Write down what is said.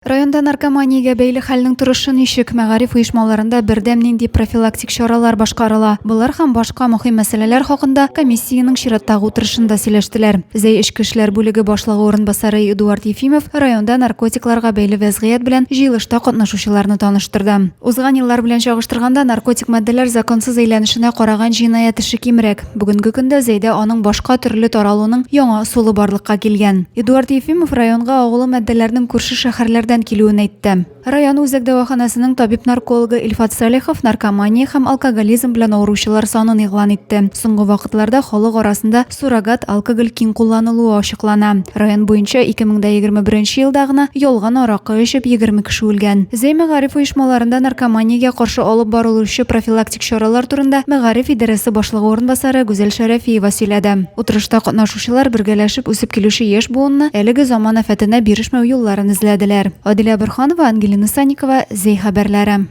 Районда наркоманиягә бәйле хәлнең торышы ничек, мәгариф оешмаларында бердәм нинди профилактик чаралар башкарыла? Болар һәм башка мөһим мәсьәләләр хакында комиссиянең чираттагы утырышында сөйләштеләр. Зәй эчке эшләр бүлеге башлыгы урынбасары Эдуард Ефимов районда наркотикларга бәйле вәзгыять белән җыелышта катнашучыларны таныштырды. Узган еллар белән чагыштырганда, наркотик матдәләр законсыз әйләнешенә караган җинаять эше кимрәк. Бүгенге көндә Зәйдә аның башка төрле таралуның яңа ысулы барлыкка килгән. Эдуард Ефимов районга агулы матдәләрнең күрше шәһәрләрдән килүен әйтте. Район үзәк дәваханәсенең табиб-наркологы Илфат Сәлихов наркомания һәм алкоголизм белән авыручылар санын игълан итте. Соңгы вакытларда халык арасында суррогат алкоголь киң кулланылуы ачыклана. Район буенча 2021 елда гына ялган аракы эчеп 20 кеше үлгән. Зәй мәгариф оешмаларында наркоманиягә каршы алып барылучы профилактик Чаралар турында мәгариф идарәсе башлыгы урынбасары Гүзәл Шәрәфиева сөйләде. Утырышта катнашучылар бергәләшеп үсеп килүче яшь буынны әлеге заман афәтенә бирешмәү юлларын эзләделәр. Адилә Борһанова, Ангелина Санникова, Зәй хәбәрләре.